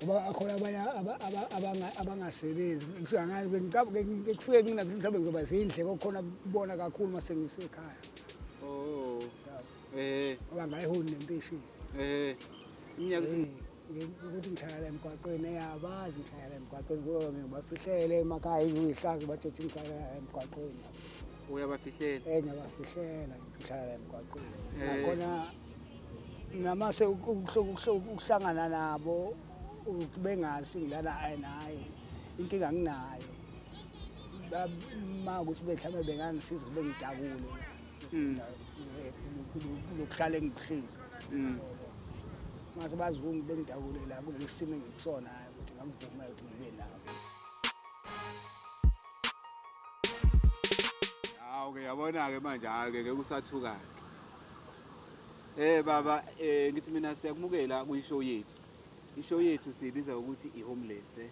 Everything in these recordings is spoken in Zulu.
Ngoba akhona abanye abangasebenzi. Ngikufike kumina mhlawumbe ngizoba zindleko khona kubona kakhulu uma sengisekhaya. Oh. Eh. Ngoba ngayiholi nempesheni. Eh. Iminyaka ukuthi ngihlala la emgwaqweni eyabazi ngihlala la emgwaqweni kuyo ngibafihlele emakhaya izihlazo bathi ukuthi ngihlala la emgwaqweni. Uyabafihlela? Eh ngiyabafihlela ngihlala la emgwaqweni. Nakhona namase ukuhlangana nabo ukuthi bengazi ngilana naye inkinga nginayo ma ukuthi mhlawumbe bengangisiza ukuthi bengidakule lokuhlala engikuhlezi ngase bazi ukuthi bengidakule la kulesi simo engikusona ukuthi ngakuvumela ukuthi ngibe nabo. Hawu ke yabona-ke manje hhayi ke ngeke usathuka-ke. Eh baba eh ngithi mina siyakumukela kwi-show yethu. I-show yethu siyibiza ngokuthi i-homeless eh.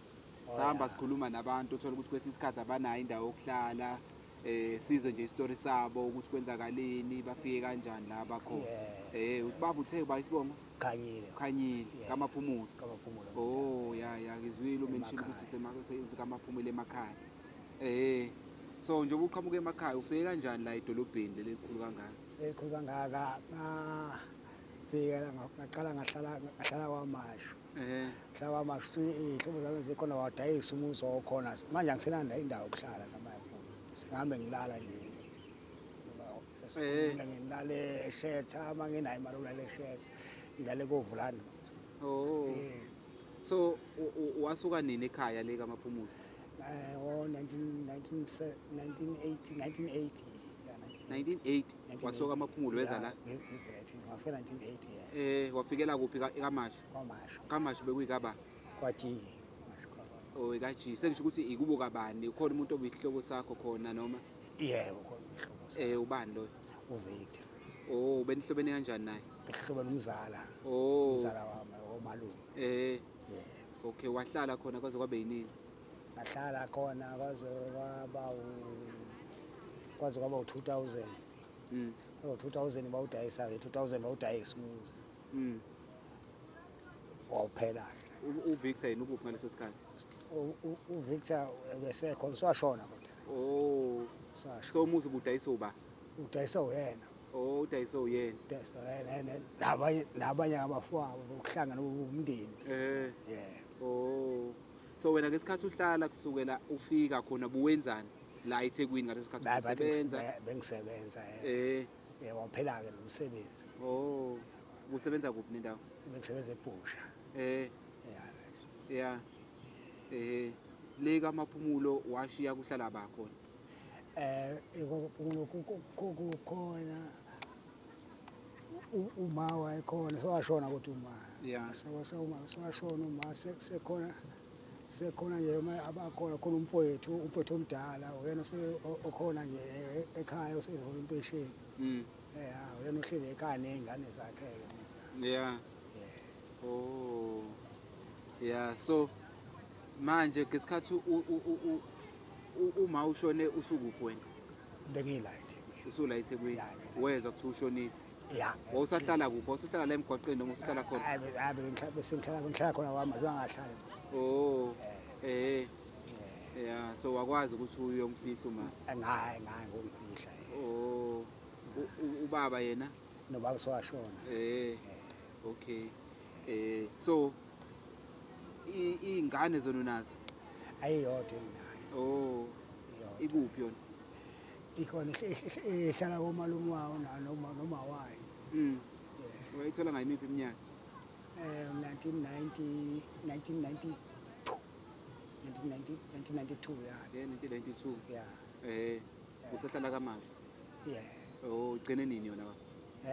Oh, Sihamba yeah. sikhuluma nabantu uthola ukuthi kwesinye isikhathi abanayo indawo yokuhlala eh sizwe nje isitori sabo ukuthi kwenzakaleni bafike kanjani la bakhona. Yeah. Eh ubaba uthe uba isibongo Khanyile. Khanyile Yeah. kaMaphumulo. KaMaphumulo. Oh ya ya ngizwile umention ukuthi Emakhaya. sekaMaphumulo emakhaya. Eh so njengoba uqhamuka emakhaya ufike kanjani la edolobheni leli elikhulu kangaka? Elikhulu kangaka ngafika la ngaqala ngahlala kwaMashu. Eh Ngahlala kwaMashu iy'hlobo zami zikhona wadayisa umuzi okhona. Manje angisenandawo indawo yokuhlala noma ikuphi. Sengihambe ngilala nje. Eh. Ngilale eshetha uma nginayo imali yokulala eshetha. Ngilale kovulandi. Oh. Eh. So wasuka nini ekhaya le kaMaphumulo? Oh 1980 1980 yeah 1980 wasuka kaMaphumulo weza la. Ngafika 1980 yeah. Eh wafikela kuphi kaMashu? KwaMashu. KaMashu bekuyikaba? Kwa-G. KwaMashu kwa. Oh eka-G. Sengisho ukuthi ikubo kabani? Ukhona umuntu obuyihlobo sakho khona noma? Yebo khona isihlobo sami. Eh ubani loyo? uVictor. Oh benihlobene kanjani naye? Besihlobene umzala. Oh. Umzala wami omalume. Eh Yebo. okay wahlala khona kwaze kwabe yinini? Ngahlala khona kwaze kwaba u-2000. Ngo-2000 bawudayisa-ke 2000 bawudayisa umuzi. Wawuphela-ke. UVictor yena ukuphi ngaleso sikhathi? UVictor ebesekhona usewashona kodwa. Oh. Usewashona. So umuzi ubudayisa uba? Udayisa uyena. Oh udayisa uyena. Udayisa uyena nabanye abafowabo bokuhlangana umndeni. Eh. Yeah. Oh. So wena ngesikhathi uhlala kusukela ufika khona buwenzani la eThekwini ngaleso sikhathi usebenza? Bengisebenza. Eh. Eh waphela ke lo msebenzi. Oh. Usebenza kuphi nendawo? Bengisebenza eBhusha. Eh. Yeah. Yeah. Eh le kaMaphumulo washiya kuhlala ba khona? Eh ekaMaphumulo kukhona uma wayekhona sewashona kodwa uma. Yeah. Sewashona uma sekhona sekhona nje uma abakhona khona umfowethu omdala uyena okhona nje ekhaya osehola impesheni. Yeah, uyena ohleli ekhaya nezingane zakhe ke. Yeah. Yeah. Oh. Yeah, so manje ngesikhathi uma ushone usukuphi wena? Bengila eThekwini. Usula eThekwini. Yeah, Wezwa kuthiwa ushonile. Yeah. Wawusahlala kuphi? Wawusahlala la emgwaqeni noma usuhlala khona? Hayi, hayi, bese ngihlala khona kwami, ngihlala. Oh. Eh. Yeah, so wakwazi ukuthi uyomfihla uma? Ngayi, ngayi ngomfihla. Oh. Ubaba yena? Nobaba sewashona. Eh. Okay. Eh so ingane zona unazo? Ayiyodwa enginayo. Oh. Ikuphi yona? Ikhona ihlala komalume wayo noma wayo. Wayithola ngayimiphi iminyaka? 1990 1992. 1992 yeah. Yeah, 1992. Yeah. Eh usahlala kaMashu? Yeah. Oh, ugcine nini yona baba?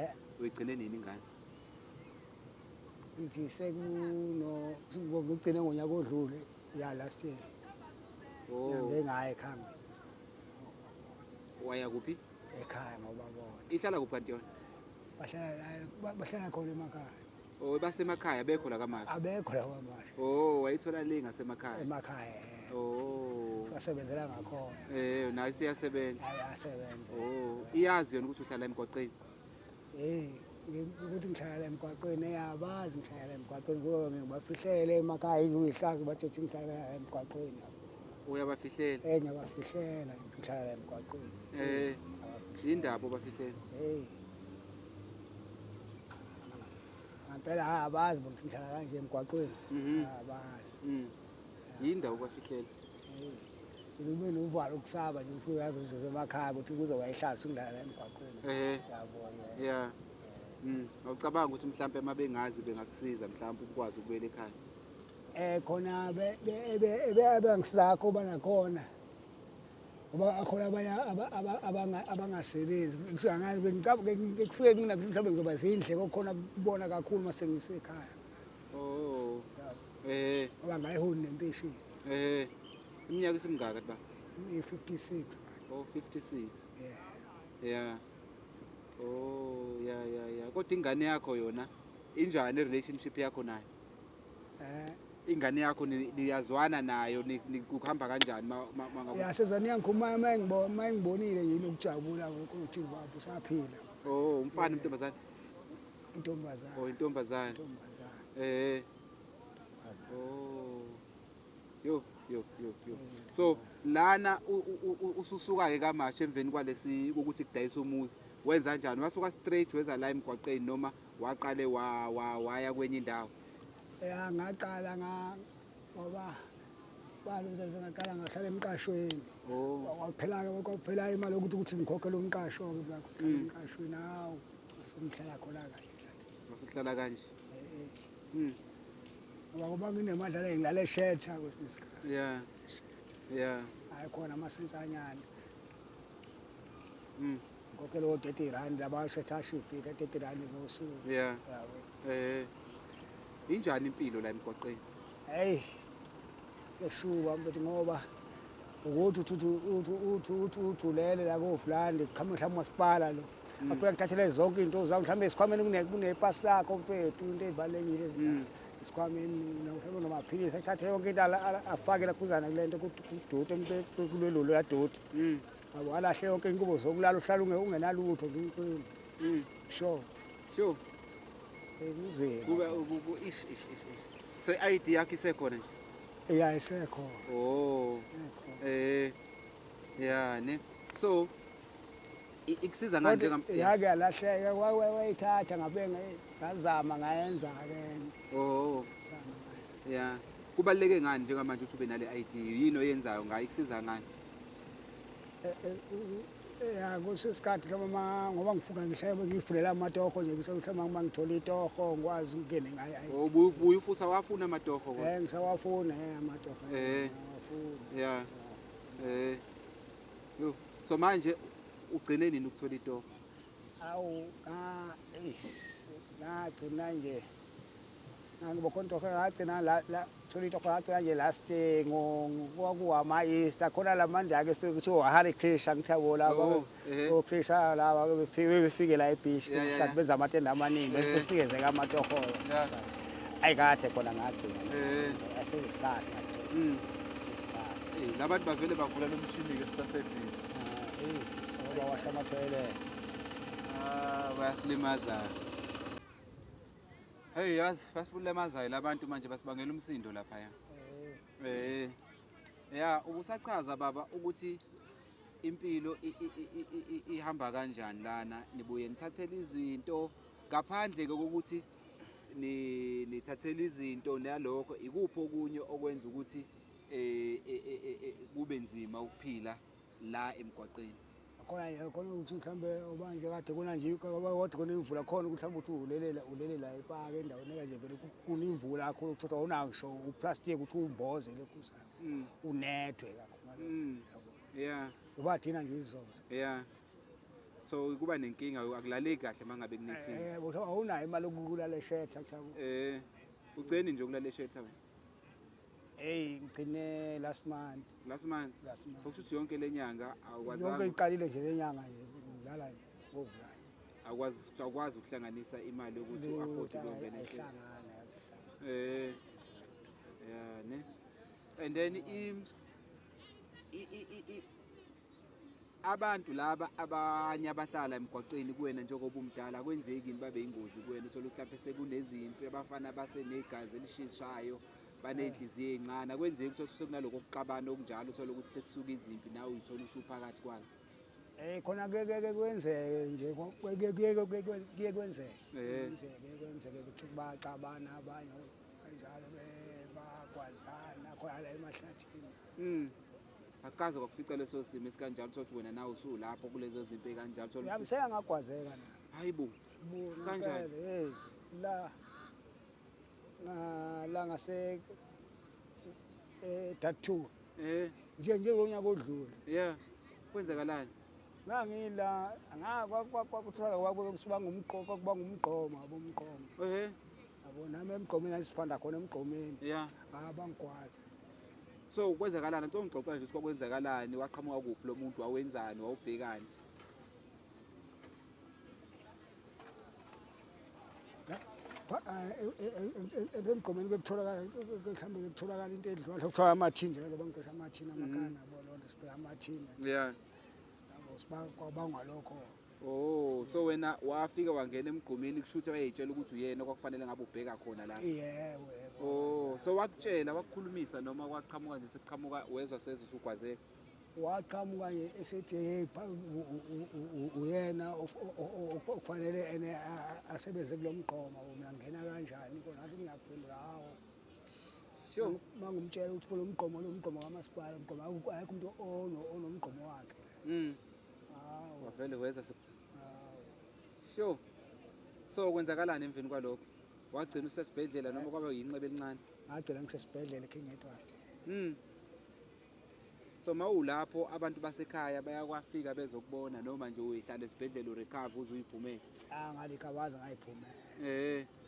Eh. Uyigcine nini ingane? Ithi sekuno ngigcine ngonyaka odlule, yeah, last year. Oh. Ngengaya ekhaya. Waya kuphi? Ekhaya ngoba bona. Ihlala kuphi kanti yona? Bahlala khona emakhaya. Oh, basemakhaya abekho la kaMashu. Abekho la kaMashu. Oh, wayithola le ngasemakhaya. Emakhaya. Oh. Basebenzela ngakhona. Eh, nayo siyasebenza. Hayi asebenza. Oh, iyazi yona ukuthi uhlala emgwaqeni. Eh, Ukuthi ngihlala la emgwaqweni, abazi ngihlala la emgwaqweni ngoba ngibafihlele emakhaya, kuyihlazo bathi ukuthi ngihlala la emgwaqweni. Uyabafihlela? Ngiyabafihlela ngihlala la emgwaqweni. Yindaba obafihlela? Hey. Ngempela hayi abazi ukuthi ngihlala kanje emgwaqweni. Abazi. Yindaba obafihlela? Ngube novalo ukusaba nje ukuthi uyazi emakhaya ukuthi kuzoba ihlazo ukudlala la emgwaqweni. Yabo. Yeah. Awucabanga ukuthi mhlambe uma bengazi bengakusiza mhlambe ukwazi ukubuyela ekhaya? Khona bengisiza kuba nakhona. Ngoba akhona abanye abangasebenzi. Angazi ngicabanga ngifike mina mhlawumbe ngizoba zindleko khona kubona kakhulu mase ngisekhaya. Oh. Ngoba ngayihoni nempesheni. Iminyaka isimngaka ba? 56. Oh, 56. Yeah. Yeah. Oh, yeah yeah yeah. Kodwa ingane yakho yona injani relationship yakho nayo? Ingane yakho niyazwana nayo, kuhamba kanjani ma Ya sezwana iyangikhuluma uma ngibonile nje inokujabula ukuthi baba usaphila. Oh, umfana intombazane? Intombazane. Oh, intombazane. Intombazane. Oh. Yo yo yo yo. So lana ususuka ke kamasha emveni kwalesi ukuthi kudayisa umuzi, wenza kanjani? Wasuka straight weza la emgwaqeni noma waqale waya kwenye indawo? Ya ngaqala ngoba baluze ngaqala ngahlala emqashweni. Oh. Kwaphela imali ukuthi ngikhokhele umqasho ke bakho emqashweni hawo sengihlala khona kanje lathi. Masihlala kanje. Ngoba nginemadlala ngilale shetha kwesinye isikhathi. Yeah. Yeah. Hayi khona amasensanyana. Ngikhokhele o 30 rand labashetha ashibhile 30 rand ngosuku. Yeah. Injani impilo la emgwaqeni? Hey. Yeshuba mfethu ngoba ukuthi uthi uthulele la koVlandi qhamuka mhlawumbe umasipala lo. Afika kuthathele zonke izinto zakho mhlawumbe esikhwameni kunepasi lakho mfethu into ezibalekile esikhwameni mhlawumbe namaphilisi athathe yonke into afake lakhuzana kule nto kudude kulelo yadoti. Yabo alahle yonke ingubo zokulala uhlala ungenalutho nje. Sure. Sure. Kunzima. Kube ish ish ish. So i-ID yakho isekhona nje? Yeah, isekhona. Oh. Isekhona. Yeah, ne. So ikusiza ngani njengam yake yalahleka wayithatha ngabe ngazama ngayenza ke. Oh. Yeah. Kubaluleke ngani njengamanje ukuthi ube nale ID? Yini oyenzayo ngayo, ikusiza ngani? Ya kusesikhathi noma ngoba ngifuka ngihlebe ngifulela amatoho nje ngisemhlamba uma ngithola itoho ngikwazi ukungena ngayo. Oh, buya futhi awafuna amatoho kodwa? Ngisawafuna amatoho. Ngiyawafuna. Yeah. Yo, so manje ugcine nini ukuthola itoho? Awu, ngagcina nje. Ngibo khona ngagcina la thola itoho ngagcina nje last kwakuwama Easter khona lamanje ake fike kuthiwa Hare Krishna ngithabo laba o Krishna laba befike la ebeach isikhathi benza amatende amaningi bese besikezeka amatoho. Ayikade khona ngagcina. Aseyisikhathi ngagcina. Labantu bavele bavula lo mshini ke sisasefile. Bawasha ama-toilet. Bayasilimaza. Hey yazi basibulemazayo labantu manje basibangela umsindo lapha ya. Ya ubusachaza baba ukuthi impilo ihamba kanjani lana, nibuye nithathele izinto ngaphandle kokuthi nithathele izinto nalokho, ikuphi okunye okwenza ukuthi kube nzima ukuphila la emgwaqeni? Khona khona ukuthi mhlambe obanje kade kuna nje kodwa khona imvula khona ukuthi mhlambe uthi ulelela epaka endaweni kanje vele kuna imvula kakhulu ukuthatha awunawo uplastic ukuthi umboze lokhuza unethwe kakhulu. Yeah. Ngoba thina nje izolo. Yeah. So kuba nenkinga akulaleki kahle mangabe kunethini. Awunayo imali yokulala eshetha kuthiwa. Ugcine nje ukulala eshetha wena? Hey, ngigcine last month. Last month? Last month. Okusho yonke lenyanga awukwazanga. Yonke iqalile nje lenyanga nje ngidlala nje ngovulani. Awukwazi ukuhlanganisa imali yokuthi uafford ukuyongena ehlangana. Yeah, ne. And then Abantu laba abanye abahlala emgwaqeni kuwena njengoba umdala, kwenzeki yini babe ingozi kuwena? Uthole ukuthi mhlawumbe sekunezimpi, abafana basenegazi elishishayo, baney'nhliziyo ey'ncane. Akwenzeki uthole ukuthi sekunaloko kuxabana okunjalo, uthole ukuthi sekusuka izimpi nawe uyithola usuphakathi kwazo? Khona kuye kwenzeke nje, kuye kwenzeke. Kwenzeke, kwenzeke ukuthi baxabana abanye kanjalo, bagwazana khona la emahlathini. Akukaze kwakufica leso simo esikanjalo, uthole ukuthi wena nawe usulapho kulezo zimpi ey'kanjalo, uthole ukuthi Seke ngagwazeka na. Hayi bo. Kanjani? Hey, la la ngase Datu. Nje ngonyaka odlule. Yeah. Kwenzakalani? Ngangila kwakuthiwa kwakusibanga umqoqo, kwakubanga umgqomo, abomgqomo. Yabo nami emgqomeni asifanda khona emgqomeni. Yeah. Abangikwazi. So kwenzakalani? Ngicela ungixoxele nje ukuthi kwakwenzakalani, waqhamuka kuphi lo muntu, wawenzani, wawubhekani? Emgqomeni kuyotholakala mhlawumbe kutholakala into edliwa, kuthiwa amathini nje, bangixosha amathini amakana, yabo loo nto, sibheka amathini. Yeah. Yabo kwabangwa lokho. Oh, so wena wafika wangena emgqomeni, kusho ukuthi wayeyitshela ukuthi uyena okwakufanele ngabe ubheka khona lapho. Yebo, yebo. Oh, so wakutshela, wakukhulumisa noma kwaqhamuka nje sekuqhamuka wezwa sezwe usugwazeka? Waqhamuka nje esethi hey, uyena okufanele ene asebenze kulo mgqomo, mina ngena kanjani kona, ngathi ngiyaphendula hawo. Sure. Mangumtshela ukuthi lo mgqomo, lo mgqomo kamasipala, umgqomo akekho umuntu onomgqomo wakhe. Hawu. Wavele weza se. Hawu. Sure. So kwenzakalani emveni kwalokho? Wagcina usesibhedlela noma kwaba yinxeba elincane? Ngagcina ngisesibhedlela eKing Edward. So mawulapho abantu basekhaya bayakwafika bezokubona noma nje uyihlala esibhedlela urecover uze uyiphumele? Ngalikhabaza ngayiphumela.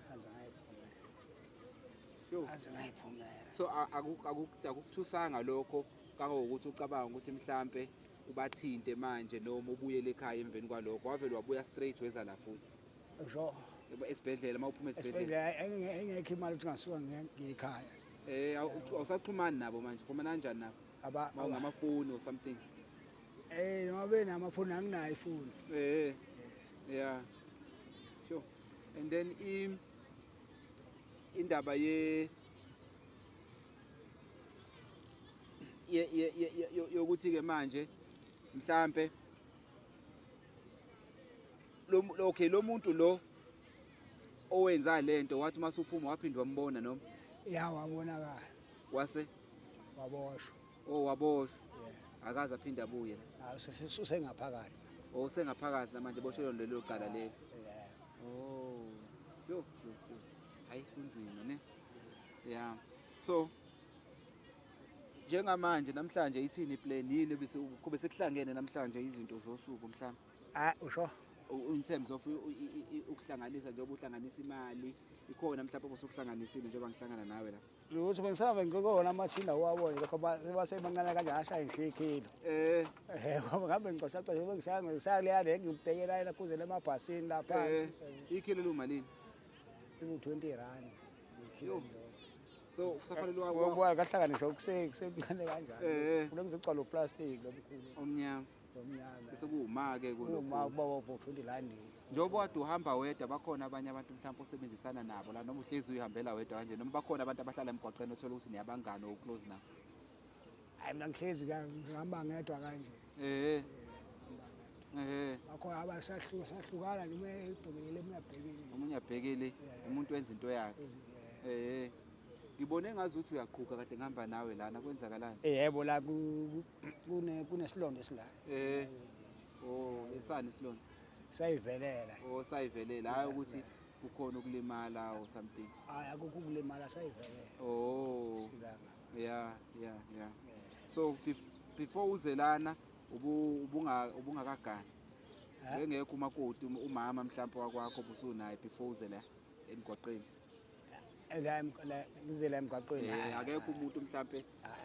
Ngaze ngayiphumela. Sure. Ngaze ngayiphumela. So akukuthusanga lokho kangokuthi ucabanga ukuthi mhlambe ubathinte manje noma ubuyele ekhaya emveni kwalokho, wavele wabuya straight weza la futhi? Sure. Esibhedlela, mawuphuma esibhedlela. Esibhedlela engekho imali ukuthi ngasuka ngekhaya. Awusaxhumani nabo manje, uxhumana kanjani nabo? Mawungamafoni or something. Noma benamafoni anginayo ifoni. Yeah. Sure. And then indaba yokuthi ke manje mhlambe lo, okay, lo muntu lo owenza lento wathi masuphuma waphindwa wambona noma? Ya, wabonakala. Wase? Waboshwa. Oh, waboshwa. Yeah. Akaze aphinde abuye la. Hayi, usengaphakathi. Oh, usengaphakathi namanje boshelwa lelo cala lelo. Yeah. Oh. Yo, yo, yo. Hayi, kunzima ne. Yeah. So njengamanje namhlanje ithini plan, yini bese kube sekuhlangene namhlanje izinto zosuku mhlawumbe? Usho? In terms of ukuhlanganisa, njengoba uhlanganisa imali ikhona mhlawumbe osukuhlanganisile njengoba ngihlangana nawe la. Lutho, bengisaba ngikona amathina wabona lokho basebancane kanje ashaya nje ikhilo. Ngoba ngabe ngixosha xosha bengishaya ngisaya leya le ngibhekela yena kuze lemabhasini lapha. Ikhilo lumalini? Lu 20 rand. Ikhilo Yo. lilodwa. So usafanele Ngoba kahlanganiswa kusekuncane kanjani. Kulo kuzogcwala uplastic lomkhulu. Omnyama. Lomnyama. Bese kuwuma ke kulokhu. Uma kuba bo 20 rand. Njengoba wade uhamba wedwa, bakhona abanye abantu mhlawumbe osebenzisana nabo la, noma uhlezi uyihambela wedwa kanje, noma bakhona abantu abahlala emgwaqeni othola ukuthi niyabangani o close nabo? Hayi, mina ngihlezi ngihamba ngedwa kanje. Ngihamba ngedwa. Bakhona abasahlukana noma ebhekile, omunye abhekile. Omunye abhekile, umuntu wenza into yakhe. Ngibone ngazuthi uyaqhuga kade ngihamba nawe lana, kwenzakalani? Yebo, la kunesilonda esila. Oh, esani isilonda? Sayivelela. Oh, sayivelela. Hayi ukuthi kukhona ukulimala or something. Hayi, akukho ukulimala, sayivelela. Oh. Silanga. Yeah, yeah, yeah. So before uzelana ubungakagani. Bengekho umakoti, umama mhlawumbe wakwakho busunaye before uze la emgwaqeni. La la ngize la emgwaqeni. Akekho umuntu mhlambe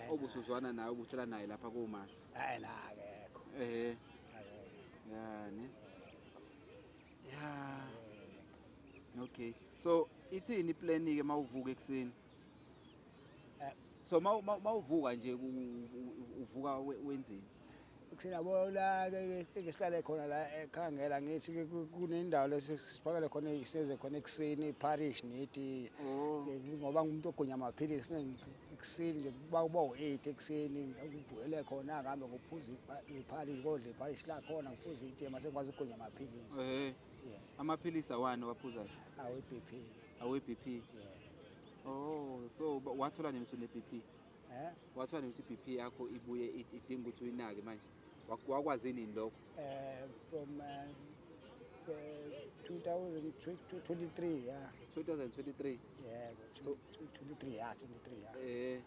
obusuzwana naye, obuhlala naye lapha koMashu. Hayi, na akekho. Akekho. Ya, ne? Ya. Okay. So ithini plan ke mawuvuka ekseni? So mawuvuka nje uvuka wenzeni? Ekuseni yabo la ke sihlale khona la ekhangela ngithi kunendawo lesiphakele khona iseze khona ekuseni iparish neti. Oh. Ngoba ngumuntu ogonya amaphilisi ekuseni nje kuba u-8 ekuseni ngivukele khona ngihambe ngophuza ipharish kodla ipharish lakhona ngiphuza itiye mase ngikwazi ukugonya amaphilisi. Yeah. Amaphilisi awani owaphuzayo? Awe-BP. Awe-BP. Yeah. Oh, so wathola nini ukuthi une-BP? Eh? Wathola nini ukuthi i-BP yakho ibuye idinga ukuthi uyinake manje? Wakwazi nini lokho? From 2023, yeah. 2023. Yebo, So- 23, yeah, 23, yeah.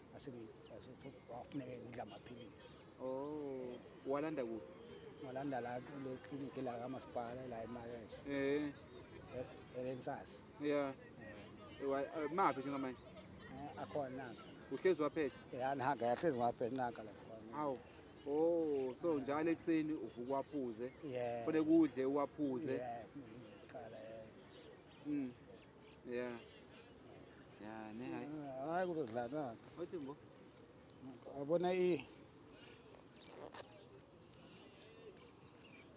Wafuneke ngidla amaphilisi. Oh, walanda kuphi? Ngalanda la kule clinic la kamasipala la emakethe. Erensasi. Yeah. Maphi njengamanje? Akhona nanka. Uhlezi waphethe? Ya nanka, yahlezi ngaphethe nanka la sikhona. Hawu. Oh, so njalo ekuseni uvuka waphuze. Yeah. Kufanele kudle uwaphuze. Yeah, kumele ngidle kuqala. Yeah. Yeah, ne hayi. Hayi kudla nanka. Uthi mbo? Yabona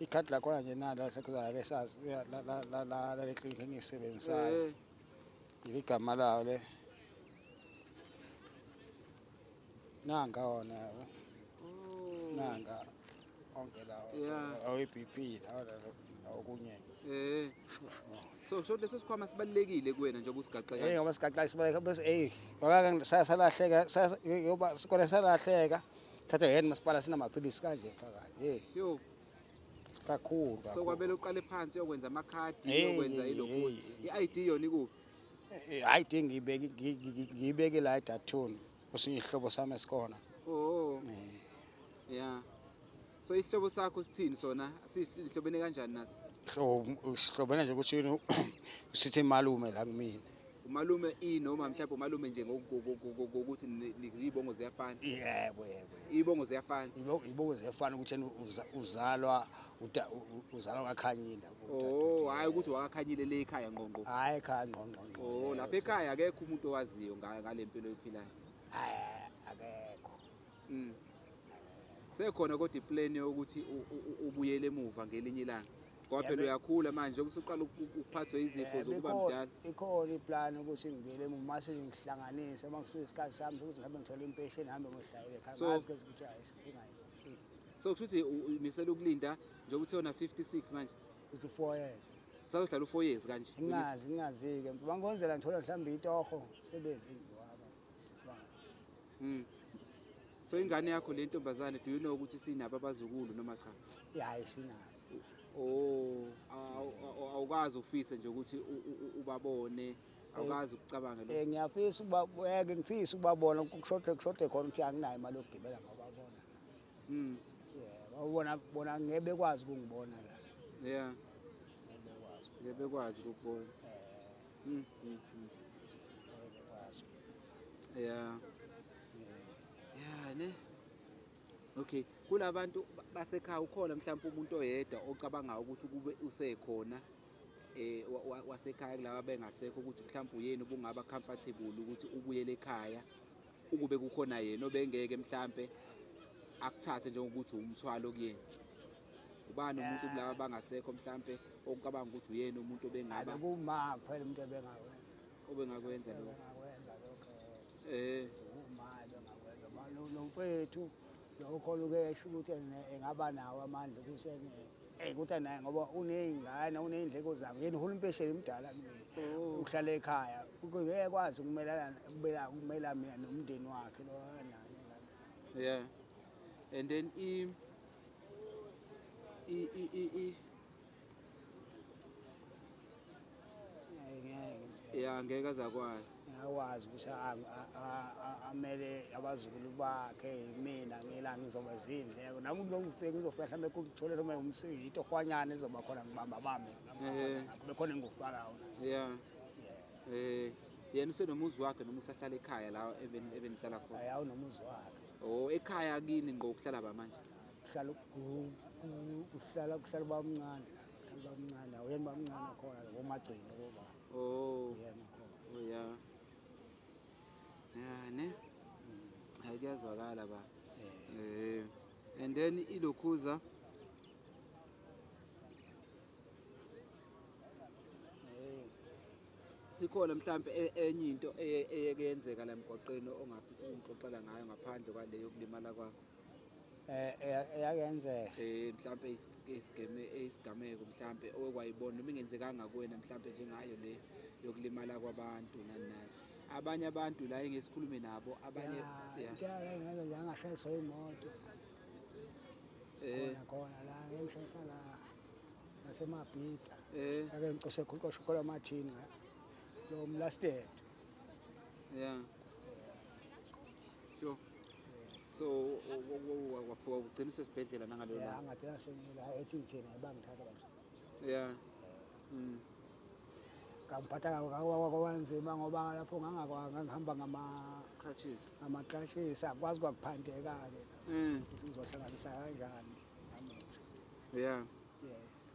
ikhadi lakhona nje nala lesazi la la la la la le clinic engiyisebenzisayo. Igama lawo le. Nanka wona yabo. Oh. Nanka onke lawo. Yeah. Awe-BP lawo okunye. So sho leso sikhwama sibalekile kuwena njengoba usigaxa kanje. Ngoba sigaxa sibaleka bese ngoba salahleka ngoba sikole salahleka. Thatha yena masipala sinamaphilisi kanje phakathi. Yo. Sikakhulu kakhulu. So kwabele uqale phansi uyokwenza amakhadi, uyokwenza ilokhu. I-ID yona ikuphi? I-ID ngiyibeke la eDathuni. Usinye isihlobo sami esikhona. Oh. Yeah. So isihlobo sakho sithini sona? Sihlobene kanjani naso? Sihlobene nje ukuthi sithi malume la kumina. Umalume noma mhlawumbe umalume nje ngokuthi izibongo ziyafana. Yebo, yebo. Izibongo ziyafana. Izibongo ziyafana ukuthi yena uzalwa uzalwa kaKhanyile. Oh, hayi ukuthi wakaKhanyile le ekhaya ngqo ngqo. Hayi ekhaya ngqo ngqo. Oh, lapha ekhaya akekho umuntu owaziyo ngale mpilo oyiphilayo. Hayi akekho. Sekhona kodwa iplan yokuthi ubuyele emuva ngelinye ilanga. Ngoba phela uyakhula manje usuqala ukuphathwa izifo zokuba mdala. Ikhona iplan ukuthi ngibuyele emuva mase ngihlanganise uma kusuka isikhathi sami sokuthi ngihambe ngithole impesheni ngihambe ngiyohlala ekhaya. Ngazi ukuthi hayi inkinga ayikho. So kusho ukuthi umisela ukulinda njengoba uthe una 56 manje. 54 years. Sazohlala u4 years kanje. Ngingazi-ke. Bangenzela ngithola mhlawumbe itoho umsebenzi wami. So ingane yakho le ntombazane, do you know ukuthi sinabo abazukulu noma cha? Yeah, sinazo. Oh, awukazi ufise nje ukuthi ubabone, awukazi ukucabanga lokho. Ngiyafisa ukuba ngifisa ukubabona kushode khona ukuthi anginayo imali yokugibela ngobabona. Yeah, babona bona ngeke bekwazi ukungibona la. Yeah. Ngeke bekwazi. Ngeke bekwazi ukukubona. Ngeke bekwazi. Yeah. Yeah, ne. Okay, kulabantu basekhaya ukhona mhlawumbe umuntu oyedwa ocabanga ukuthi kube usekhona wasekhaya kulaba bengasekho ukuthi mhlawumbe uyena ubungaba comfortable ukuthi ubuyele ekhaya ukube kukhona yena obengeke mhlawumbe akuthathe njengokuthi umthwalo kuyena. Ubani umuntu kulaba bangasekho mhlawumbe ocabanga ukuthi uyena umuntu obengaba? Kuma kuphela umuntu obengakwenza. Obengakwenza lokho. Obengakwenza lokho. Uma ebengakwenza. Lo mfethu lokho lokesho ukuthi engaba nawo amandla ukuthi kodwa naye ngoba uney'ngane uney'ndleko zakhe yena uhola impesheni emdala kumina. Uhlala ekhaya ngeke kwazi ukumela mina nomndeni wakhe lo nengane. Yeah. And then i Ngeke. Yeah, ngeke azakwazi. Ngiyakwazi ukuthi amele abazukulu bakhe mina ngila ngizoba zindleko. Nami ngizofika ngizofika mhlambe kutholele uma umsiki itohwanyana lizoba khona ngibamba bambe. Kube khona engikufakayo. Yeah. Yeah. Yena usenomuzi wakhe noma usahlala ekhaya la ebenihlala khona? Hayi, awunomuzi wakhe. Oh, ekhaya kini ngqo kuhlala ba manje? Kuhlala kuhlala bamncane la. Kuhlala bamncane, uyena bamncane khona lo bomagcino ngoba. Oh. Yena khona. Oh yeah. Yeah, ne? Hayi kuyazwakala ba. And then ilokhuza sikhona mhlampe enye into eyeke yenzeka la emgwaqeni ongafisa ukungixoxela ngayo ngaphandle kwale yokulimala kwakho? Eyakenzeka. Mhlampe isigameko mhlampe okwayibona noma ingenzekanga kuwena mhlampe njengayo le yokulimala kwabantu nani nani. Abanye abantu la engesikhulume nabo abanye into eyakenza nje angashayiswa imoto. Khona khona la ngishayisa la naseMabhida. Ake ngicoshe khona khona amathini lo mlasted. Yeah. Sure. So waphuka ugcina usesibhedlela nangalelo langa. Ngagcina sengila ethi ngithina bangithatha bangithatha. Yeah. Ngangiphatha kwanzima ngoba lapho ngangihamba ngama crutches. Ngama crutches akwazi kwakuphandeka ke la. Ukuthi ngizohlanganisa kanjani namuhla. Yeah.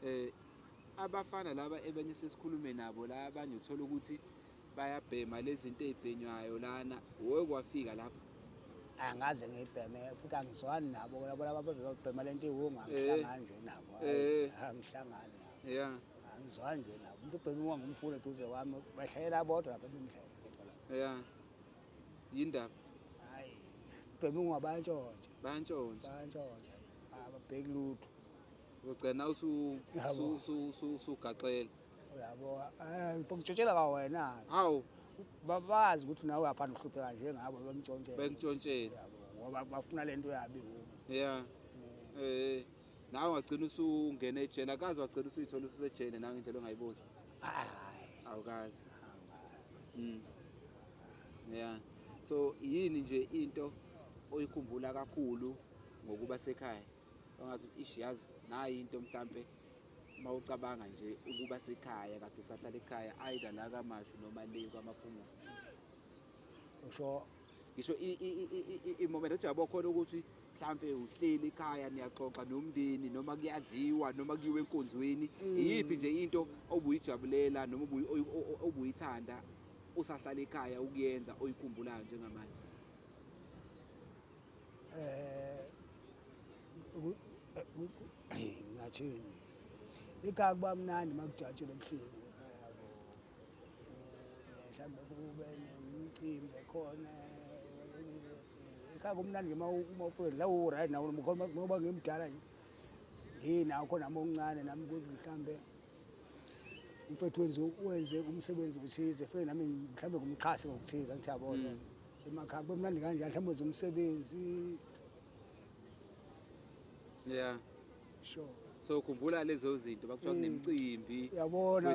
Yeah. Abafana laba ebenye sesikhulume nabo la abanye uthola ukuthi bayabhema lezi zinto ezibhenywayo lana, wokwafika lapho. Angaze ngibheme futhi angizwani nabo labo laba ababhema lento iwunga angihlangani nje nabo. Angihlangani nabo. Yeah. Angizwani nje nabo. Umuntu ubhema iwunga ngumfuna eduze kwami, behlela bodwa lapha bengidlela ngedwa lapha. Yeah. Yindaba? Hayi. Ubhema iwunga bayantshontsha. Bayantshontsha. Bayantshontsha. Ababheki lutho. Ugcina usugaxela. Uyabo, bangitshontshela ka wena. Hawu. Babazi ukuthi nawe uyaphanda uhlupheka njengabo bengitshontshela. Bengitshontshela. Yabo, ngoba bafuna lento yabi kubo. Yeah. Nawe wagcina usungena ejele, akaze wagcina usuyithola usejele nangendlela indlela ongayiboni. Hayi. Awukaze. Yeah. So yini nje into oyikhumbula kakhulu ngokuba sekhaya? Ongathi uthi ish yazi nayi into mhlambe mawucabanga nje ukuba sekhaya kade usahlala ekhaya either la kaMashu noma le kwaMaphumulo. Usho ngisho i-moment ethi yabo khona ukuthi mhlambe uhleli ekhaya niyaxoxa nomndeni noma kuyadliwa noma kuyiwe enkonzweni, iyiphi nje into obuyijabulela noma obuyithanda usahlala ekhaya ukuyenza oyikhumbulayo njengamanje? Ngathini ekhaya kuba mnandi makujatshulwe kuhliwe ekhaya yabo, mhlawumbe kube nemicimbi ekhona ekhaya kumnandi nje uma ufike la u-right nawe ngoba ngimdala nje nginawo khona nami okuncane nami ukuthi mhlawumbe umfethu wenze umsebenzi othize fike nami mhlawumbe ngumxhase ngokuthize ngithi yabona emakhaya kube mnandi kanjani mhlawumbe wenze umsebenzi. Yeah. Sure. So khumbula lezo zinto bakuthiwa kunemicimbi. Yabona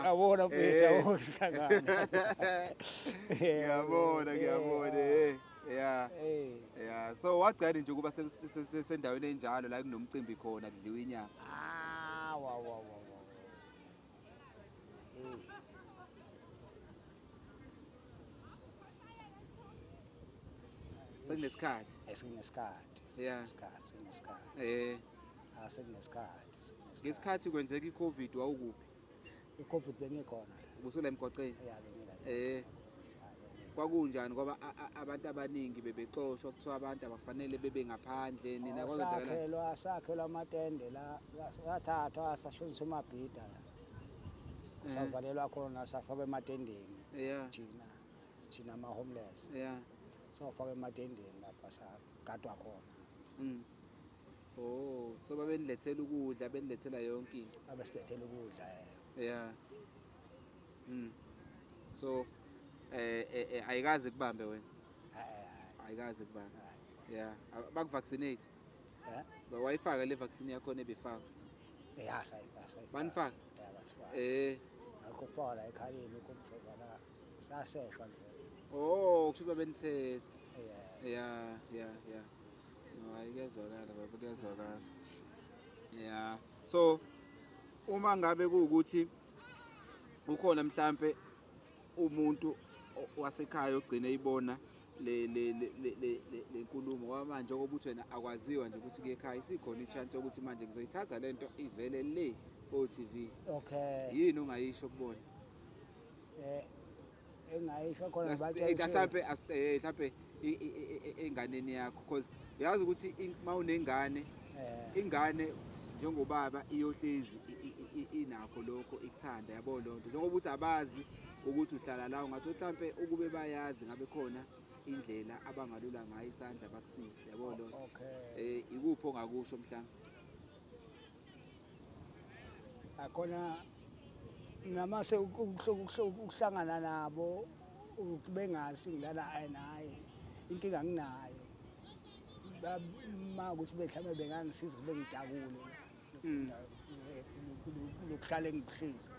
yabona yabona sihlangana. Ngiyabona ngiyabona yeah. Yeah. So wagcina nje ukuba sendaweni enjalo la kunomcimbi khona kudliwa inyama. Ah wa wa wa. Sekunesikhathi. Sekunesikhathi. Yeah. Sekunesikhathi. Sekunesikhathi. Ngesikhathi kwenzeka iCovid wawukuphi? iCovid bengikhona. Ubusula emgwaqeni? Yeah, bengila. Kwakunjani ngoba abantu abaningi bebexoshwa kuthiwa abantu abafanele bebe ngaphandle nina kwenzekala? Sakhelwa sakhelwa amatende la sathathwa sashoniswa eMabhida la. Savalelwa khona safakwa ematendeni. Yeah. Thina ama homeless. Yeah. Sawufaka ematendeni lapha sagadwa khona. Oh, so babenilethela ukudla, benilethela yonke into. Babesilethela ukudla. Yeah. So ayikaze kubambe wena? Ayikaze kubambe. Yeah, bakuvaccinate. Eh? Wayifaka le vaccine yakho ebifaka? Yeah, sayifaka. Banifaka? Yeah, basifaka. Ngakho kufaka la ekhaleni ukumjova la saseshwa nje. Oh, kusho babenitest. Yeah. Yeah, yeah, yeah. No, ayikuzwakala baba, kuyazwakala. Yeah. So uma ngabe kuukuthi ukhona mhlambe umuntu wasekhaya ogcine ibona le le le le lenkulumo ngoba manje okokuthi wena akwaziwa nje ukuthi ke ekhaya isikhona ichance yokuthi manje ngizoyithatha lento ivele le o TV. Okay. Yini ongayisho kubona? Engayisho khona ngibatshela. Mhlampe mhlampe enganeni yakho, because uyazi ukuthi uma unengane, ingane njengobaba iyohlezi inakho lokho ikuthanda, yabo lonto. Njengoba uthi abazi ukuthi uhlala la, ungathi mhlampe ukube bayazi ngabe khona indlela abangalula ngayo isandla bakusize, yabo lonto. Okay. Ikuphi ongakusho mhlampe? Akhona namase ukuhlangana nabo ukuthi bengazi ngilala naye, inkinga nginayo. Ma ukuthi mhlawumbe bengangisiza bengidakule lokuhlala engikuhlezi.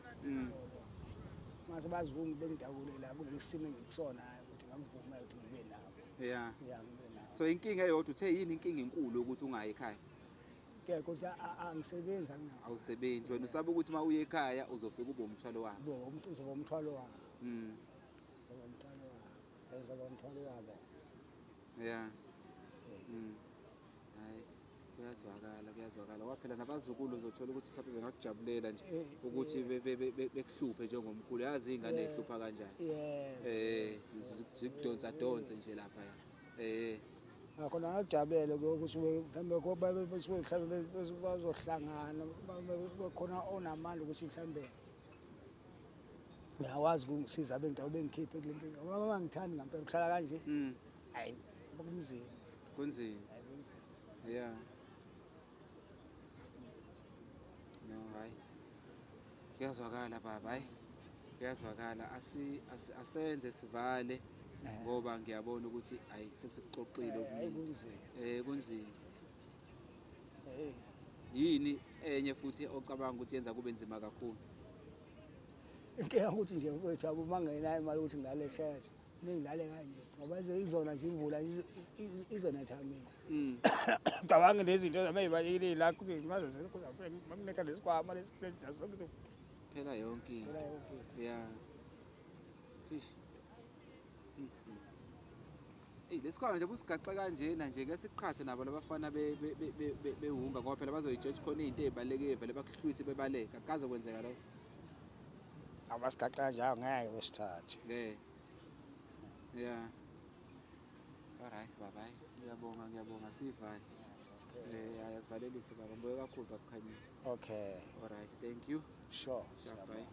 Mase bazi bengidakule la kulesi simo engikusona ukuthi ngakuvumela ukuthi ngibe nabo. Yeah. Yeah, ngibe nabo. So inkinga eyodwa uthe yini inkinga enkulu ukuthi ungayi ekhaya? Ke kodwa angisebenzi, anginawo. Awusebenzi wena, usaba ukuthi uma uye ekhaya uzofika ube umthwalo wakho. Bo umuntu uzoba umthwalo wakho. Uzoba umthwalo wakho. Uzoba umthwalo wabo. Yeah. Hayi, kuyazwakala, kuyazwakala. Kwaphela nabazukulu uzothola ukuthi mhlawumbe bengakujabulela nje ukuthi bekuhluphe njengomkhulu. Yazi iy'ngane ey'hlupha kanjani. Yebo. Zikudonsa donse nje lapha. Ngakhona ngakujabulela ukuthi mhlawumbe mhlawumbe bazohlangana bekhona onamandla ukuthi mhlawumbe uyakwazi ukungisiza bengidawo bengikhiphe kule nto. Ngoba bangithandi ngempela ukuhlala kanje. Hayi, kunzima. Kunzima. Hayi, kunzima. Yeah. No, hayi. Kuyazwakala baba, hayi. Kuyazwakala. Asenze sivale ngoba ngiyabona ukuthi hayi sesikuxoxile Hayi, okuningi. kunzima. Kunzima. Yini enye futhi ocabanga ukuthi yenza kube nzima kakhulu? Inkinga ukuthi nje mfowethu abo mangenayo imali ukuthi ngilale shirt, ningilale kanje ngoba izona nje imvula izonetha mina. Cabanga nezinto zami ezibalulekile la ngazo makunetha lesikhwama lesi sonke. Phela yonke into. Phela yonke into. Yeah. Fish. Ey, lesikhwama nje busigaxa kanjena nje ke siqhathe nabo labafana bewunga ngoba phela bazoyitshetha khona izinto ezibalekile vele bakuhlwithe bebaleka. Akaze kwenzeka lokho. Abasigaxa kanjalo ngeke besithathe. Yeah. Yeah. All right baba. Ngiyabonga, ngiyabonga sivale. Asivalelise baba. Ngibuye kakhulu babukhanyile. Okay. All right, thank you. Sure. Sharp, bye.